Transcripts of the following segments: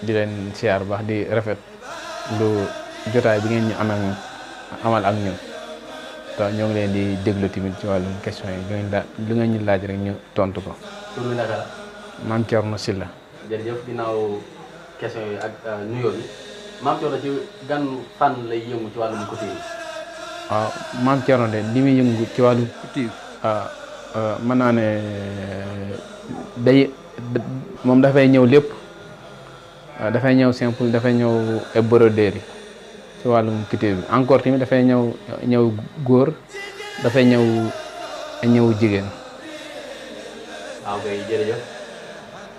di leen siyaar baax di rafet lu jotaay bi ngeen ñu amal ak ñun te ñoo ngi leen di déglu tamit ci wàllum question yi lu ngeen ñu laaj rek ñu tontu ko. tur bi naka la. Mame Thierno Sylla. jërëjëf ginnaaw question yi ak nuyoo bi Mame Thierno ci gan fànn lay yëngu ci wàllum couture yi. waaw Mame Thierno de li muy yëngu ci wàllum couture. mën naa ne moom dafay ñëw lépp dafay ñëw simple dafay ñëw broderie ci wàllum couture bi encore tamit dafay ñëw góor dafay ñëw jigéen. waaw kay jërëjëf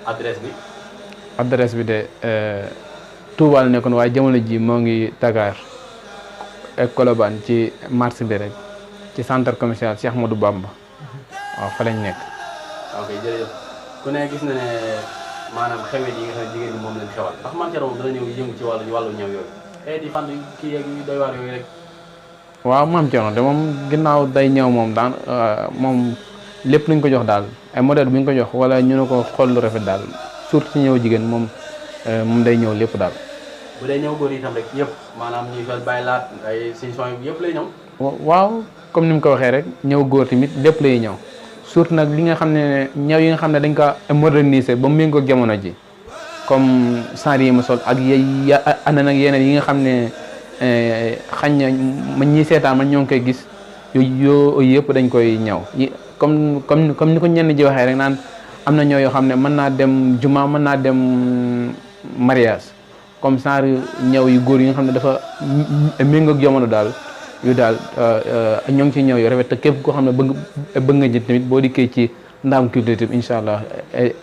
adresse bi. adresse bi de Touba la nekkoon waaye jamono ji moo ngi Dakar ak Colobane ci marché bi rek ci centre commercial Cheikh Ahmadou Bamba waaw fa lañ nekk. waaw kay jërëjëf ku ne gis na ne maanaam xewet yi nga xam ne jigéen ñi moom lañ xewal ndax Mame Thierno moom dana ñëw yëngu ci wàllu ñëw yooyu xëy di fànn kii yeeg yu doy waar yooyu rek. waaw Mame Thierno de moom ginnaaw day ñëw moom moom lépp luñ ko jox daal ay modèle bu ñu ko jox wala ñu ne ko xool lu rafet daal surtout ci ñëw jigéen moom day ñëw lépp daal. bu dee ñëw góor itam rek yëpp maanaam ñuy fel bàyyi laat ay situation yëpp lay ñëw. waaw comme ni mu ko waxee rek ñëw góor tamit lépp lay ñëw surtout nag li nga xam ne ñëw yi nga xam ne dañ ko moderniser ba mu méngoo jamono ji comme genre yi ma sol ak ana nag yeneen yi nga xam ne xañ na ma ñi seetaan man ñoo ngi koy gis yooyu yëpp dañ koy ñëw comme ni ko ñenn ji waxee rek naan am na ñoo yoo xam ne mën naa dem juma mën naa dem mariage comme genre ñëw yu góor yi nga xam ne dafa méngoog jamono daal yu daal ñoo ngi ci ñëw yu rafet te képp koo xam ne bëgg nga jënd tamit boo dikkee ci Ndam Couture incha allah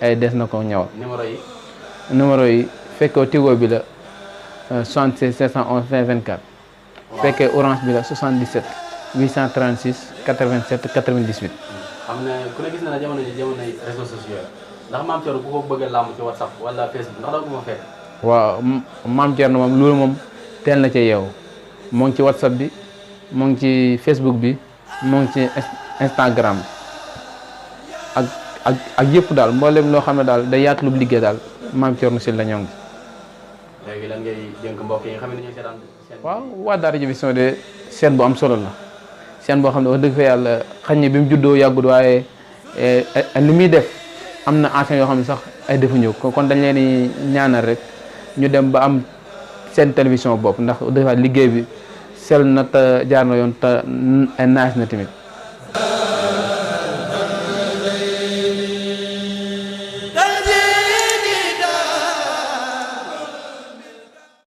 ay des na ko ñëwal. numéro yi fekkee Tigo bi la 76 711 20 24. waaw fekkee Orange bi la 77 836 87 98. xam ne ku ne gis na ne jamono ji jamonoy réseaux sociaux ndax Mame Thierno ku ko bëgg a làmb ci WhatsApp wala Facebook ndax da nga ko fa fekk. waaw Mame Thierno moom loolu moom teel na ca yeewu moo ngi ci WhatsApp bi moo ngi ci Facebook bi moo ngi ci Instagram ak yëpp daal mboolem loo xam ne daal day yaatu lu liggéey daal Mame Thierno Sylla ñoo ngi. léegi lan ngay dénk mbokk yi nga xam ne dañuy seetaan. waaw waa Daaradji Vision de chaîne bu am solo la chaîne boo xam ne wax dëgg fa yàlla xañ ne bi mu juddoo yàggut waaye li muy def am na anciens yoo xam ne sax ay defuñu ko kon dañ leen di ñaanal rek ñu dem ba am seen télévision bopp ndax dëgg fa liggéey bi sell na te jaar na yoon te naaj na tamit